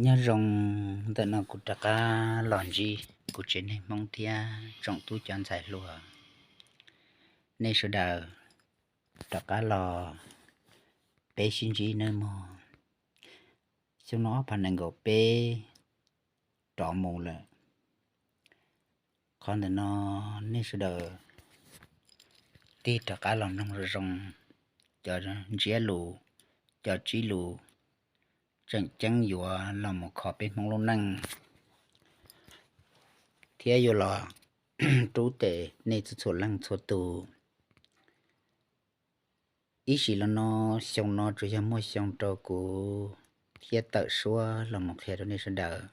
Nyob zoo, ntawm no kuv rov qab los ntsib kuv tsev neeg Hmoob thiab tsoom tub cov ntxhais hluas, nej sawv daws rov qab los peb sib ntsib nawb mog. Xyoo no ob phav nees nkaum peb rov mus lawm. Qhov ntawm no nej sawv daws tig rov qab los mloog zoo zoo cov ntsiab lus, cov tsib lus tseem ceeb yuav los mus kho peb Hmoob lub neej thiab yuav los rub tes nej txhua txhua leej txhua tus. Ib sim los no, xyoo no tsuas yog muaj xyoo rau kuv thiab tawm suab los mus qhia rau nej sawv daws.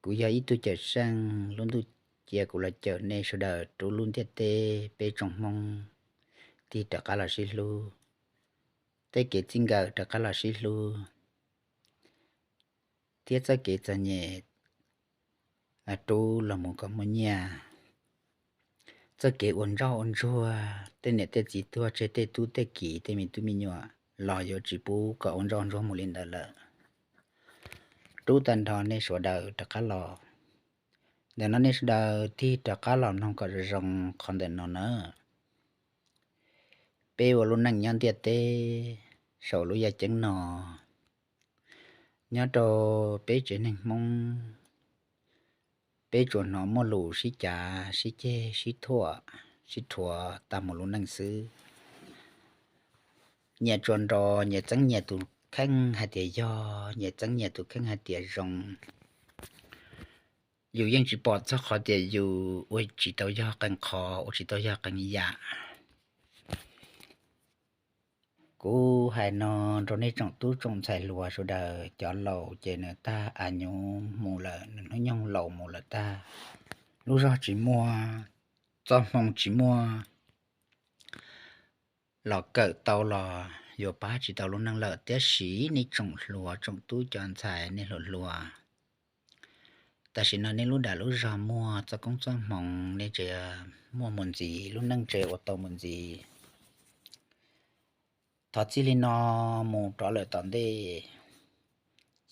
Kuv yog ib tug cawm seej, lub ntuj cia kuv los cawm nej sawv daws rub lub ntiaj teb peb tsoom Hmoob tig rov qab los sib hlub, tej kev txij nkawm rov qab los sib hlub, thiab txoj kev txom nyem rub los mus kom muaj nyiaj. Txoj kev ua ntsoj ua ntsuag, tej niam tej txiv tuag tseg tej tub tej kiv tej me tub me nyuam los yuav tsis pub kom ua ntsoj ntsuag mus li ntawd lawm. Rub tag nrho nej sawv daws rov qab los. Ntawm no nej sawv daws tig rov qab los mloog kom zoo zoo qhov ntawm no na. Peb ua lub neej nyob ntiaj teb saum lub yaj ceeb no, nyob rau peb tsev neeg Hmoob, peb tsuas hnov muaj lus sib cav sib ceg sib thuam sib rhuav tag mus lub neej xwb. Nyias tsuas nrog nyias txeeb nyias tus kheej hais tias yog, nyias txeeb nyias tus kheej hais tias zoo. Yus yeej tsis pom txog qhov tias yus ua tsis tau yog qee qhov, ua tsis tau yog qee yam. Kuv hais no rau nej tsoom tub tsoom ntxhais hluas sawv daws, cov laus ces nws tag a nyuv mus lawm, nws hnub nyoog laus mus lawm tag, lub zog tsis muaj, txoj hmoo tsis muaj, los kawm tau los yuav pab tsis tau lub neej lawm. Tiam sis nej tsoom hluas tsoom tub cov ntxhais nej hluas hluas, tam sim no nej lub dag lub zog muaj, txoj koob txoj hmoov nej tseem muaj mus ntxiv, lub neej tseem ua tau mus ntxiv. Thov txij li no mus rov lawm tom ntej,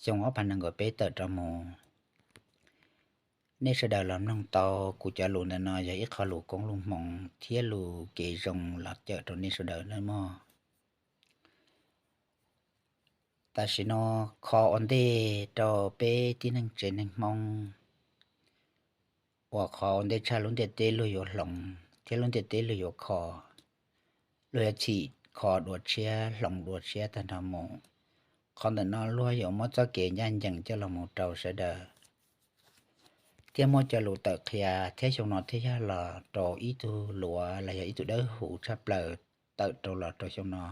xyoo ob phav nees nkaum peb tawm rov mus, nej sawv daws los mloog tau kuv cov lus ntawm no yog ib qho lus koob lus hmoov thiab lus kev zoo los cawm rau nej sawv daws nawb mog. Tam sim no kho ua ntej rau peb tib neeg tsev neeg Hmoob, uas qhov ua ntej tshaj lub ntiaj teb luag yuav hloov thiab lub ntiaj teb luag yuav kho, luag yuav txhim kho dua tshiab hloov dua tshiab tag nrho mus. Qhov ntawm no luag yuav muab txoj kev ncaj ncees coj los mus rau sawv daws, thiab muab cov lus tawm qhia thiab xyoo no thiaj yog los rau ib tug luav los yog ib tug dawb huv tshaj plaws tawm rau los rau xyoo no.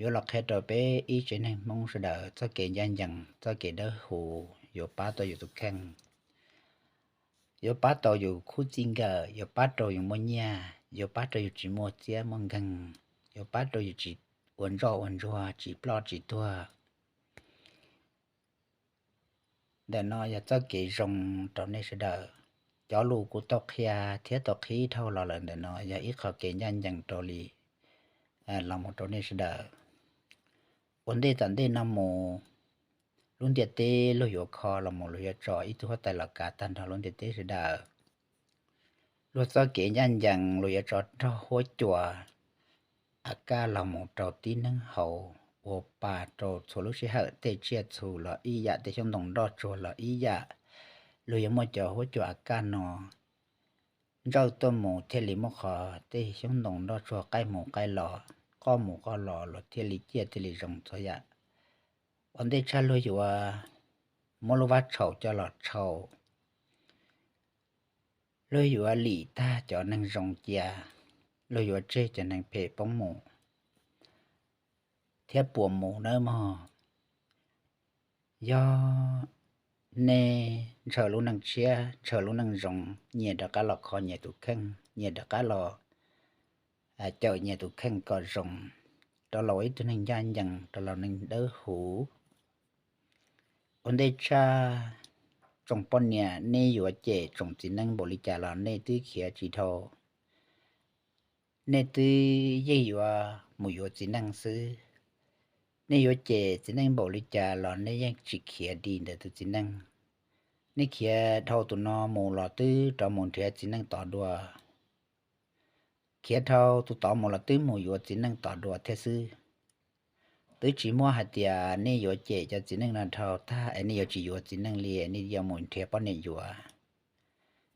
Yuav los qhia rau peb ib tsev neeg Hmoob sawv daws txoj kev ncaj ncees, txoj kev dawb huv yuav pab tau yus tus kheej, yuav pab tau yus khub txij nkawm, yuav pab rau yus muaj nyiaj, yuav pab rau yus tsis muaj txiab muaj nkeeg, yuav pab rau yus tsis ua ntsoj ua ntsuag, tsis ploj tsis tuag. Ntawm no yog txoj kev zoo rau nej sawv daws. Cov lus kuv tau qhia thiab tau qhib dhau los lawm ntawm no yog ib qho kev ncaj ncees rau li, los mus rau nej sawv daws. Ua ntej tom ntej no mus, lub ntiaj teb luag yuav kho los mus luag yuav tso ib tug huab tais los kav tag nrho lub ntiaj teb sawv daws. Luag txoj kev ncaj ncees luag yuav tso raug huab cua a kaj los mus rau tib neeg hauv, ua pa rau txhua lub sij hawm tej tsiaj txhu los ib yam, tej xyoob ntoo nroj tsuag los ib yam. Luag yuav muaj cov huab cua a kaj no ntsawj tuaj mus thiaj li muaj qhov tej xyoob ntoo nroj tsuag qaij mus qaij los, qoj mus qoj los, luag thiaj li ciaj thiaj li zoo txhua yam. Ua ntej tshaj luag yuav muab lub vab tshaum coj los tshau, luag yuav lim tag cov neeg zoo cia, luag yuav tseg cov neeg phem poob mus thiab puas mus nawb mog. Yog nej ntshaw lub neej tshiab, ntshaw lub neej zoo, nyias rov qab los kho nyias tus kheej, nyias rov qab los cawm nyias tus kheej kom zoo, rov los ua ib tug neeg ncaj ncees, rov los neeg dawb huv. Ua ntej tshaj tsoom poj niam, nej yuav cem tsoom txiv neej npaum li cas los nej twb khiav tsis dhau, nej twb yeej yuav mus yuav txiv neej xwb. Nej yuav cem txiv neej npaum li cas los nej yeej tsis khiav dim ntawm tus txiv neej. Nej khiav dhau tus no mus los twb rov mus nrhiav txiv neej tod dua, khiav dhau tus tod mus los twb mus yuav txiv neej tod dua thiab xwb. Twb tsis muaj hais tias nej yuav cem cov txiv neej no dhau tag es nej yuav tsis yuav txiv neej li, nej yuav mus nrhiav poj niam yuav.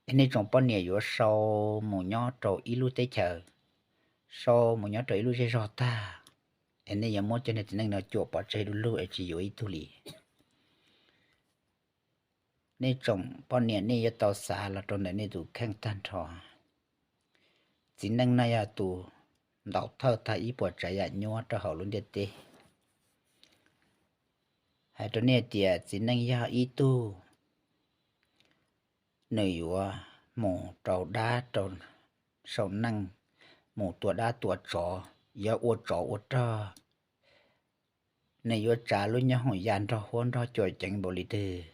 Es nej tsoom poj niam yuav sau mus nyob rau ib lub teb chaws, sau mus nyob rau ib lub zej zog tag, es nej yuav muab cov niag txiv neej no cuam pov tseg du lug es tsis yuav ib tug li. Nej tsoom poj niam nej yuav tau xav los rau ntawm nej tus kheej tag nrho. Txiv neej no yog tus ntaus thawj tag ib puas tsav yam nyuaj rau hauv lub ntiaj teb. Hais rau nej tias txiv neej yog ib tug, nws yuav mus rau dab rau sau neej, mus tua dab tua tsov, yuav ua tsov ua rog. Nws yuav tsav lub nyob hoom ya nrog huab nrog cua ceev npaum li twg,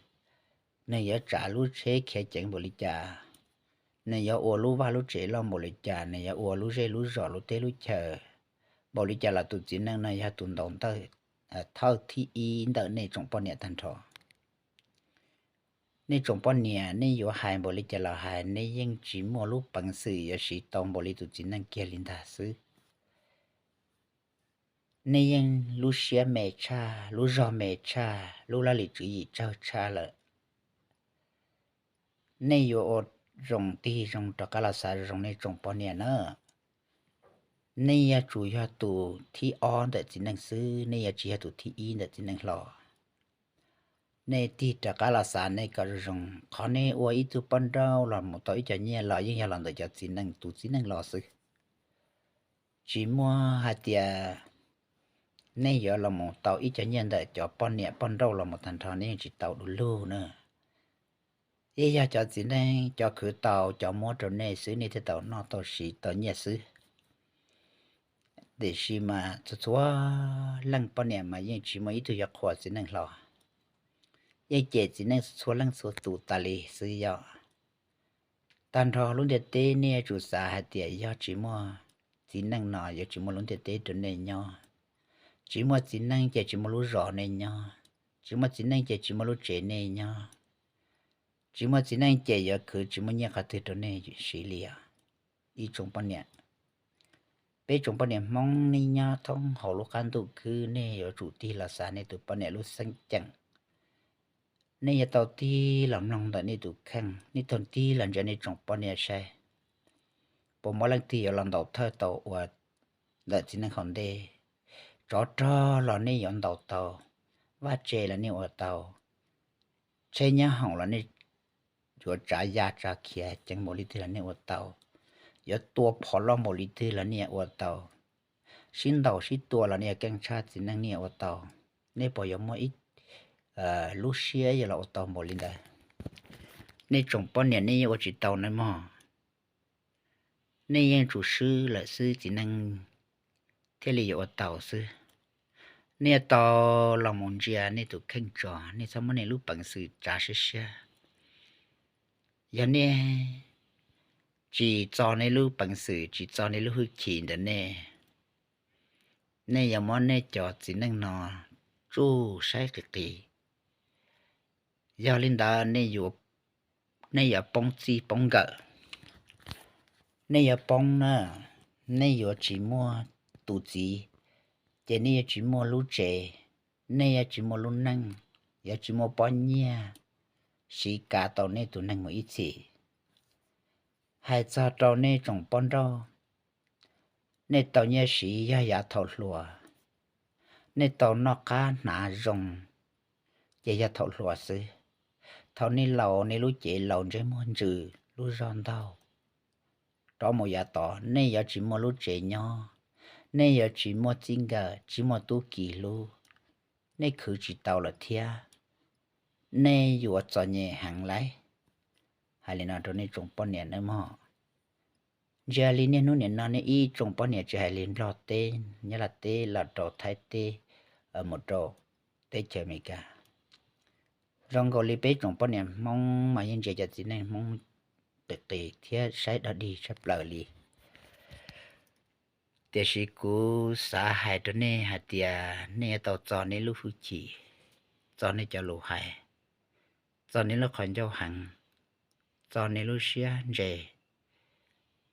nws yuav tsav lub tsheb khiav ceev npaum li cas, nws yuav ua lub vaj lub tsev loj npaum li cas, nws yuav ua lub zej lub zos lub teb lub chaw npaum li cas los tus txiv neej no yog tus ntaus thawj thib ib ntawm nej tsoom poj niam tag nrho. Nej tsoom poj niam nej yuav hais npaum li cas los hais, nej yeej tsis muaj lub peev xwm yuav siv tau npaum li tus txiv neej kiag li ntag xwb. Nej yeej lub siab me tshaj, lub zog me tshaj, lub laj lim tswv yim tsawg tshaj lawm. Nej yuav ua zoo tig zoo rov qab los xav zoo nej tsoom poj niam na. Nej yuav tsum yog tus thib ob ntawm txiv neej xwb, nej yuav tsis yog tus thib ib ntawm txiv neej hlo. Nej tig rov qab los xav nej kom zoo zoo, qhov nej ua ib tug poj nrauj los mus tau ib co nyiaj los yeej yog los ntawm cov txiv neej, tus txiv neej los xwb. Tsis muaj hais tias nej yuav los mus tau ib co nyiaj ntawm cov poj niam poj nrauj los mus tag nrho, nej yeej tsis tau du lug na. Yeej yog cov txiv neej cov khwv tau cov muab rau nej xwb nej thiaj tau noj tau siv tau nyiaj xwb. Tiam sis mas txhua txhua leej poj niam mas yeej tsis muaj ib tug yuav qhuas txiv neej hlo, yeej cem txiv neej txhua leej txhua tus tas li xwb yom. Tag nrho lub ntiaj teb nej yuav tsum xav hais tias yog tsis muaj txiv neej no yuav tsis muaj lub ntiaj teb rau nej nyob. Tsis muaj txiv neej ces tsis muaj lub zos nej nyob, tsis muaj txiv neej ces tsis muaj lub tsev nej nyob, tsis muaj txiv neej ces yuav khwv tsis muaj nyiaj qhov twg rau nej siv li os. Ib tsoom poj niam, peb tsoom poj niam Hmoob nej nyob thoob hauv lub qab ntuj khwb, nej yuav tsum tig los xav nej tus poj niam lub xeeb ceem. Nej yuav tau tig los mloog ntawm nej tus kheej, nej tau tig los ntsia nej tsoom poj niam saib, puas muaj leej twg yuav los ntaus thawj tau ua ntawm txiv neej hauv ntej. Tsov rog los nej yuav ntaus tau, vaj tse los nej ua tau, tsheb nyab hoom los nej yuav tsav ya tsav khiav ceev npaum li twg los nej ua tau, yuav tua phom loj npaum li twg los nej ua tau, sib ntaus sib tua los nej yuav keej tshaj txiv neej nej ua tau. Nej puas yuav muaj ib lub siab yuav los ua tau npaum li ntawd? Nej tsoom poj niam nej yeej ua tsis tau nawb mog. Nej yeej tsum swb lawm xwb txiv neej thiaj li yuav ua tau xwb. Nej yuav tau los mus ntsia nej tus kheej tso, nej txhob muab nej lub peev xwm tsav siab siab. Yog nej tsis txo nej lub peev xwm, tsis txo nej lub hwj chim ntawm nej, nej yuav muab nej cov txiv neej no tsuj saib qis qis. Yog li ntawd nej yuav poob txij poob nkawm, nej yuav poob na, nej yuav tsis muaj tus txiv, ces nej yuav tsis muaj lub tsev, nej yuav tsis muaj lub neej, yuav tsis muaj pob nyiaj siv kav tau nej tus neeg mus ib txhis. Hais txog rau nej tsoom poj nrauj, nej tau nyiaj siv yog yav thaum hluas, nej tau noj qab hnav zoo, ces yog thaum hluas xwb. Thaum nej laus nej lub cev laus ntsej muag ntsws lub zog ntaug, rov mus yav tod nej yuav tsis muaj lub tsev nyob, nej yuav tsis muaj txij nkawm tsis muaj tub ki hlub, nej khwv tsis tau lawm thiab, nej yuav txom nyem heev lauj. Hais li no rau nej tsoom poj niam nawb mog. Ntsia li niaj hnub nim no nej ib tsoom poj niam tsis hais li Nplog teb, Nyab Laj teb los rau Thaib teb, mus rau teb chaws Amelikas, zoo nkaus li peb tsoom poj niam Hmoob mas yeej ntsia cov txiv neej Hmoob qis qis thiab saib dog dig tshaj plaws li. Tiam sis kuv xav hais rau nej hais tias nej yuav tau txo nej lub hwj chim, txo nej cov lus hais, txo nej lub qhov ncauj heev, txo nej lub siab ntse.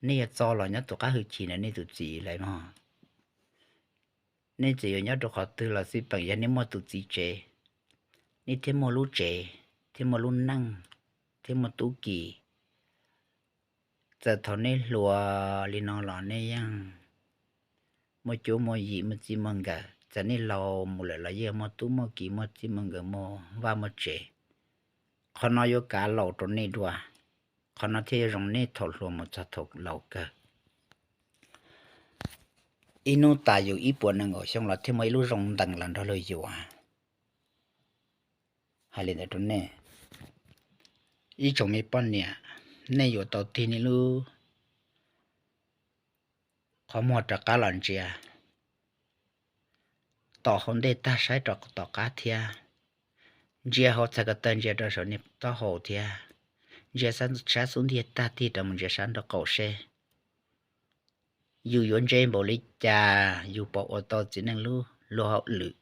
Nej yuav txo los nyob tus qab hwj chim ntawm nej tus txiv lawm mog. Nej txawm yuav nyob rau qhov twg los xij peem yog nej muaj tus txiv tsev, nej thiaj muaj lub tsev, thiaj muaj lub neej, thiaj muaj tub ki. Txawm thaum nej hluas li no los nej yeej muaj cuab muaj yim muaj txij muaj nkawm, txawm nej laus mus lawm los yeej muaj tub muaj ki muaj txij muaj nkawm muaj vaj muaj tsev. Qhov no yuav kav laus rau nej dua, qhov no thiaj yuav zoo nej thaum hluas mus txog thaum laus kawg. Ib hnub tas yus ib puas nees nkaum xyoo los thiaj muaj ib lub zoo ntees los nrog luag yuav. Hais li ntawd rau nej, ib tsoom me poj niam, nej yuav tau tig nej lub qhov muag rov qab los ntsia tom hauv ntej tag saib rau tom qab thiab. Ntsia hauv txhais ko taw ntsia rau saum niag taub hau thiab. Ntsia sab xub ntiag tag tig rov mus ntsia sab nraub qaum seb yus yuav ntse npaum li cas yus pom ua tau txiv neej lub luag hauj lwm,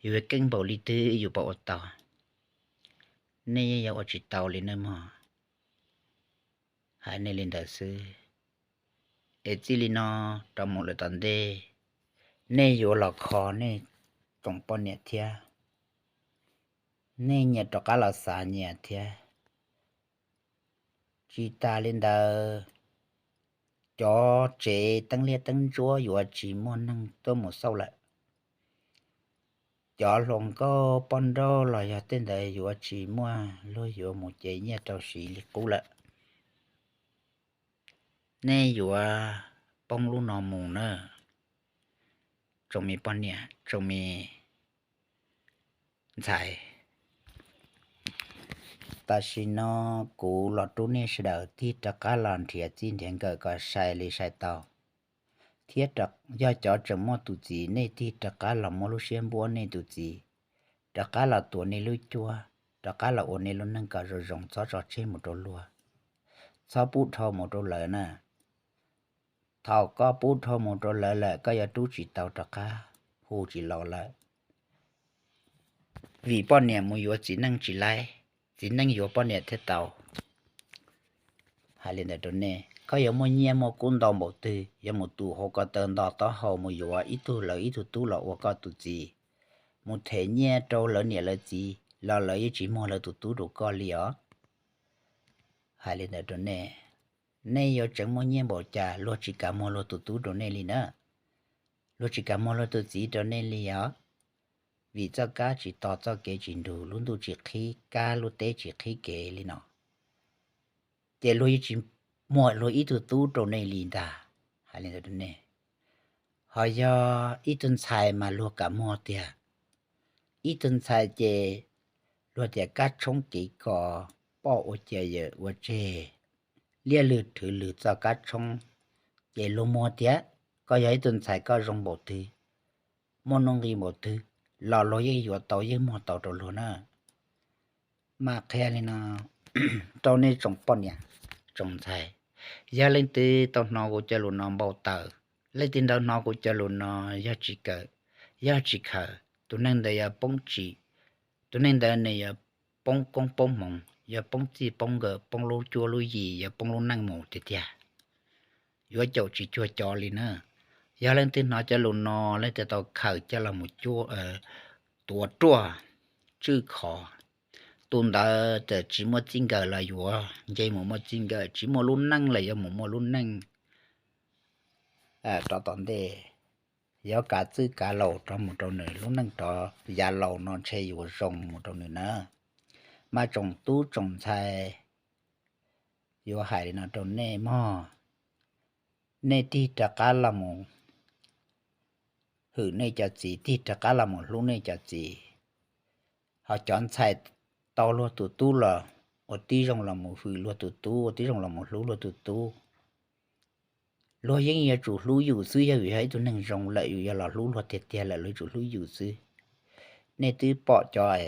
yus yuav keej npaum li twg yus pom ua tau. Nej yeej yuav ua tsis tau li nej mog. Hais nej li ntawd xwb, es txij li no rov mus lawm tom ntej, nej yuav los kho nej tsoom poj niam thiab, nej nyias rov qab los xav nyias thiab. Tsis tas li ntawd, cov tsev teeb liab teeb ntsuab yuav tsis muaj neeg tuaj mus xauj lawm. Cov hluas nkauj poj nrauj los yog tej ntawd yuav tsis muaj luag yuav mus cev nyiaj rau siv li qub lawm. Nej yuav poob lub no mus na, tsoom me poj niam tsoom me ntxhais. Tam sim no kuv los rub nej sawv daws tig rov qab los nrhiav txij nrhiav nkawm kom sai li sai tau, thiab yog cov tseem muaj tus txiv nej tig rov qab los muab lub siab npuab nej tus txiv, rov qab los tuav nej lub cuab, rov qab los ua nej lub neej kom zoo zoo, txhob tso tseg mus rau luag, txhob pub dhau mus rau lawv na. Thaum koj pub dhau mus rau lawv lawm koj yuav rub tsis tau rov qab, hu tsis los lawm. Vim poj niam mus yuav txiv neej tsis laib, txiv neej yuav poj niam thiaj tau. Hais li ntawd rau nej, koj yuav muaj nyiaj muaj kub ntau npaum twg, yuav mus tus hauv ko taw nto taub hau mus yuav ib tug lawv ib tug tub los ua koj tus txiv, mus them nyiaj rau lawv niam lawv txiv los lawv yeej tsis muag lawv tus tub rau koj li os. Hais li ntawd rau nej, nej yuav tseem muaj nyiaj npaum cas luag tsis kam muag luag tus tub rau nej li na. Luag tsis kam muag luag tus txiv rau nej li os. Vim txoj kab tsis to txoj kev tsis nrug, lub ntuj tsis qhib kab lub teb tsis qhib kev li no, ces luag yeej tsis muag luag ib tug tub rau nej li ntag. Hais li ntawd rau nej, ho yog ib tug ntxhais mas luag kam muag tiag. Ib tug ntxhais ces luag tias kab tshoob kev kos, poj ua ciav yawm ua tseg, liaj lwg rhwv lwg txoj kab tshoob, ces luag muag tiag. Koj yog ib tug ntxhais koj zoo npaum twg, muaj nuj nqis npaum twg los luag yeej yuav tau yeej muag tau rau luag na. Mas qhia li no rau nej tsoom poj niam tsoom ntxhais, yog leej twg tau hnov kuv cov lus no npau taws, leej twg ntawd hnov kuv cov lus no yog tsis kawm, yog tsis khaws, tus neeg ntawd yuav poob tsim, tus neeg ntawd nws yuav poob koob poob hmoov, yuav poob txij poob nkawm, poob lub cuab lub yig, yuav poob lub neej mus tiag tiag. Yuav caum tsis cuag cov li na. Yog leej twg hnov cov lus no, leej twg tau khaws coj los mus tuav ruaj tswj khov, tus ntawd txawm tsis muaj txij nkawm los yuav nce mus muaj txij nkawm, tsis muaj lub neej los yuav mus muaj lub neej rov tom ntej, yuav kav txwj kav laus rov mus rau nws lub neej rov yav laus no ntshe yuav zoo mus rau nws na. Mas tsoom tub tsoom ntxhais, yuav hais li no rau nej mog, nej tig rov qab los mus hwm nej cov txiv, tig rov qab los mus hlub nej cov txiv. Ho cov ntxhais tau luag tus tub los ua tib zoo los mus hwm luag tus tub, ua tib zoo los mus hlub luag tus tub. Luag yeej yuav tsum hlub yus xwb, yog yus yog ib tug neeg zoo lawm yus yuav los hlub luag tiag tiag lawm luag yuav tsum hlub yus xwb. Nej twb pom cov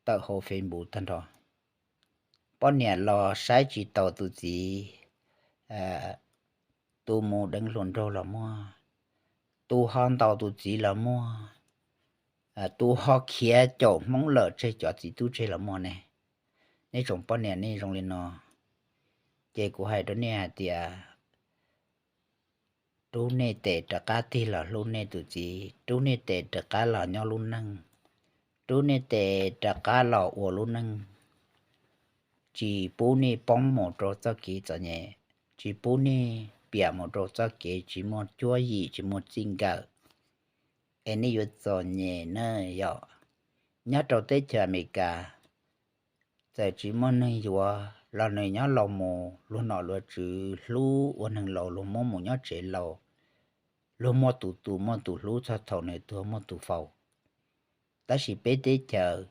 tawm hauv Facebook tag nrho, poj niam los saib tsis taus tus txiv, tus mus deev hluas nraug los muaj, tus ho ntaus tus txiv los muaj, tus ho khiav caum Hmoob lawm tseg cov txiv tub tseg los muaj ne. Nej tsoom poj niam nej zoo li no, ces kuv hais rau nej hais tias, rub nej tes rov qab tig los hlub nej tus txiv, rub nej tes rov qab los nyob lub neej, rub nej tes rov qab los ua lub neej. Tsis pub nej poob mus rau txoj kev txom nyem, tsis pub nej piam mus rau txoj kev tsis muaj cuab yim tsis muaj txij nkawm, es nej yuav txom nyem na yom. Nyob rau teb chaws Amelikas, txawm tsis muaj neeg yuav los nws nyob los mus luag nom luag tswv hlub ua neeg laus, luag muab mus nyob tsev laus, luag muaj tus tu muaj tus hlub txog thaum nws tuag muaj tus faus. Tab sis peb teb chaws,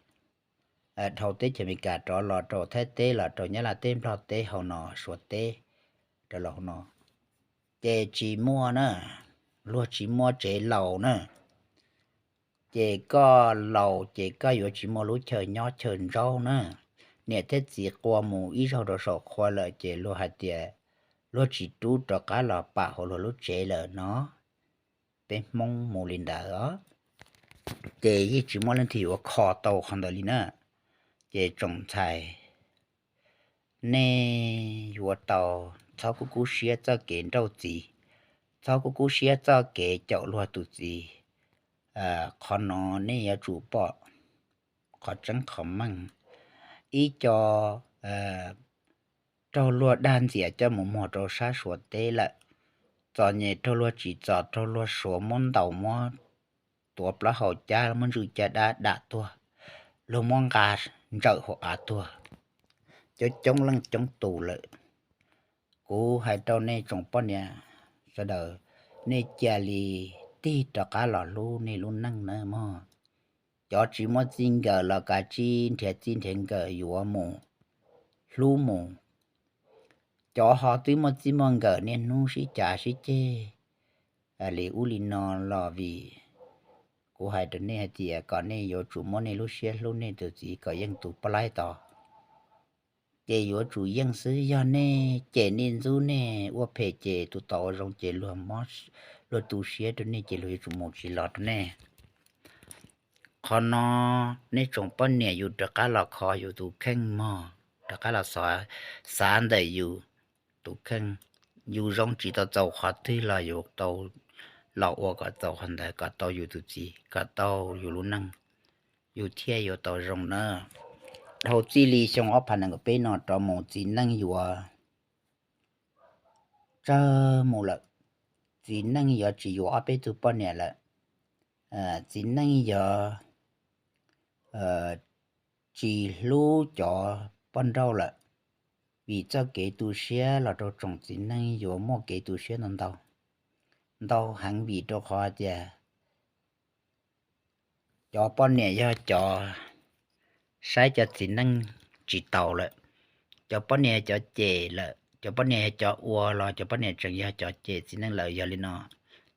dhau teb chaws Amelikas rov los rau Thaib teb los rau Nyab Laj teb Nplog teb hauv no Suav teb rau los hauv no, ces tsis muaj na, luag tsis muaj tsev laus na. Ces koj laus ces koj yuav tsis muaj lub chaw nyob chaw ntsaub na. Niam thiab txiv qua mus ib zaug rau saum qhua lawm ces luag hais tias luag tsis rub rov qab los pam hauv luag lub tsev lawm no. Peb Hmoob mus li ntawd os, ces yeej tsis muaj leej twg yuav kho tau qhov ntawd li na. Ces tsoom ntxhais, nej yuav tau txhob kub kub siab txoj kev nrauj txiv, txhob kub kub siab txoj kev caum luag tus txiv. Qhov no nej yuav tsum pom qhov tseeb qhov meej. Ib co raug luag dag ntxias coj mus muag rau sab Suav teb lawm, txom nyem raug luag tsim txom, raug luag Suav muab ntaus, muab tuav plaub hau cab, muab ntswj caj dab dam tuag, luag muab nqa ntsawm hauv av tuag, coob coob leej coob tus lawm. Kuv hais rau nej tsoom poj niam sawv daws, nej cia li tig rov qab los hlub nej lub neej nawb mog. Cov tsis muaj txij nkawm los kav tsij nrhiav txij nrhiav nkawm yuav mus, hlub mus. Cov ho twb muaj txij muaj nkawm niaj hnub sib cav sib ceg li ub li no los vim kuv hais rau nej hais tias kom nej yuav tsum muab nej lub siab hlub nej tus txiv kom yeej tus poj laib tod. Ces yuav tsum yeej xwb, yog nej cem nej ntxub nej ua phem ces tus tod ua zoo ces luag tu siab rau nej ces luag yuav tsum mus tsis los rau nej. Qhov no nej tsoom poj niam yus rov qab los kho yus tus kheej mog, rov qab los xav ntawm yus tus kheej. Yus zoo tsis tau txaus qhov twg los yus tau los ua kom txaus qhov ntawd kom tau yus tus txiv, kom tau yus lub neej, yus thiaj yuav tau zoo na. Dhau txij li xyoo ob phav nees nkaum peb no rov mus txiv neej yuav tsawg mus lawm. Txiv neej yuav tsis yuav ob peb tug poj niam lawm. Txiv neej yuav tsis hlub cov poj nrauj lawm, vim txoj kev tu siab los rau tsoom txiv neej yuav muaj kev tu siab ntau ntau, ntau heev vim rau qhov tias cov poj niam yog cov saib cov txiv neej tsis taus lawm, cov poj niam yog cov cem lawm, cov poj niam yog cov ua los cov poj niam tseem yog cov cem txiv neej lawm. Yog li no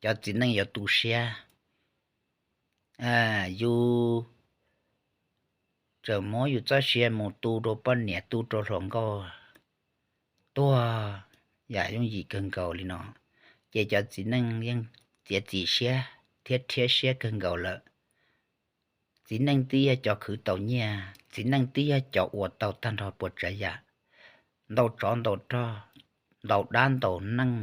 cov txiv neej yuav tu siab. Yus tseem muab yus txoj sia mus tu rau poj niam, tu rau hluas nkauj tuag yam yooj yim kawg nkaus li no, ces cov txiv neej yeej txiav txim siab thiab rhiab siab kawg nkaus lawm. Txiv neej twb yog cov khwv tau nyiaj, txiv neej twb yog cov ua tau tag nrho puas tsav yam, ntau tsov ntau rog, ntau dab ntau neej,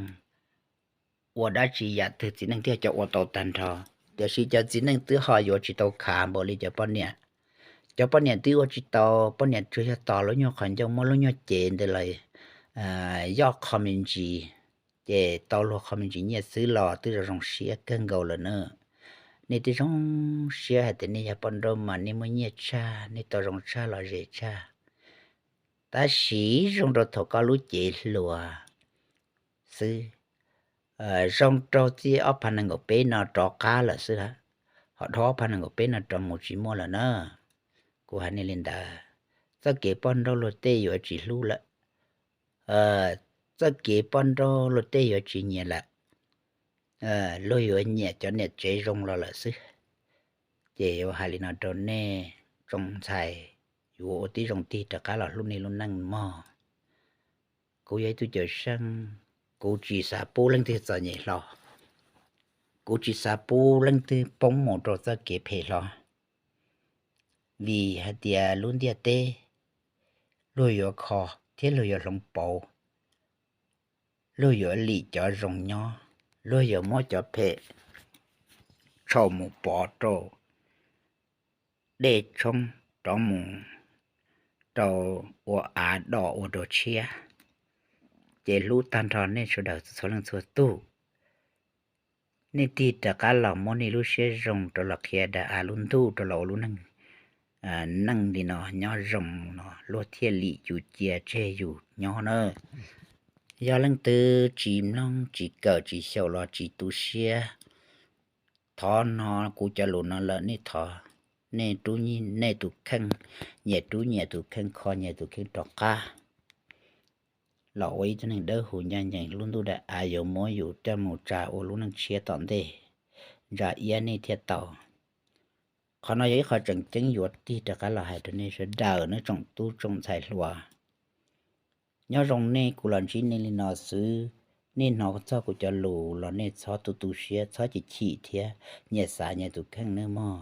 ua dab tsi yam twg txiv neej twb yog cov ua tau tag nrho. Tiam sis cov txiv neej twb ho yuav tsis tau khav npaum li cov poj niam. Cov poj niam twb ua tsis tau, poj niam tsuas yog tos lub nyuag qhov ncauj muab lub nyuag cev ntawd los yoj qho me ntsis, ces tau luag qho me ntsis nyiaj xwb los twb zoo zoo siab kawg nkaus lawm na. Nej twb zoo siab hais tias nej yog poj nrauj mas nej muaj nyiaj tshaj, nej tau zoo tshaj los zem tshaj. Tab sis zoo rau thaum koj lub cev hluas xwb. Zoo rau txij ob phav nees nkaum peb no rov qab lawm xwb, ho dhau ob phav nees nkaum peb no rov mus tsis muaj lawm na. Kuv hais nej li ntawd, txoj kev poj nrauj luag tej yuav tsis hlub lawm, txoj kev poj nrauj luag tej yuav tsis nyiam lawm, luag yuav nyiam cov niam tsev zoo los lawm xwb. Ces yuav hais li no rau nej tsoom ntxhais, yuav ua tib zoo tig rov qab los hlub nej lub neej mog. Kuv yog ib tug cawm seej, kuv tsis xav pub leej twg txom nyem hlo. Kuv tsis xav pub leej twg poob mus rau txoj kev phem hlo, vim hais tias lub ntiaj teb luag yuav kho thiab luag yuav hloov pauv, luag yuav lim cov zoo nyob, luag yuav muab cov phem tshau mus pov rau dej tshoob rov mus rau ua av do ua rau tshiab. Ces hlub tag nrho nej sawv daws txhua leej txhua tug, nej tig rov qab los muab nej lub siab zoo rov los qhia dav av lub ntuj rov los ua lub neej, neej li no nyob zoo no luag thiaj lim yus cia tseg yus nyob na. Yog leej twg tsis mloog tsis kawm tsis xyaum los tsis tu siab, thov no kuv cov lus no lawm nej thov, nej rub nej tus kheej, nyias rub nyias tus kheej, kho nyias tus kheej rov qab los ua ib tug neeg dawb huv ncaj ncees, lub ntuj dav av yuav muab yus coj mus tsa ua lub neej tshiab tom ntej, ntsa iab nej thiaj tau. Qhov no yog ib qho tseem ceeb yuav tig rov qab los hais rau nej sawv daws nawb tsoom tub tsoom ntxhais hluas. Nyob zoo nej, kuv los ntsib nej li no xwb, nej hnov txog kuv cov lus los nej txhob tu tu siab, txhob chim chim thiab, nyias xav nyias tus kheej nawb mog.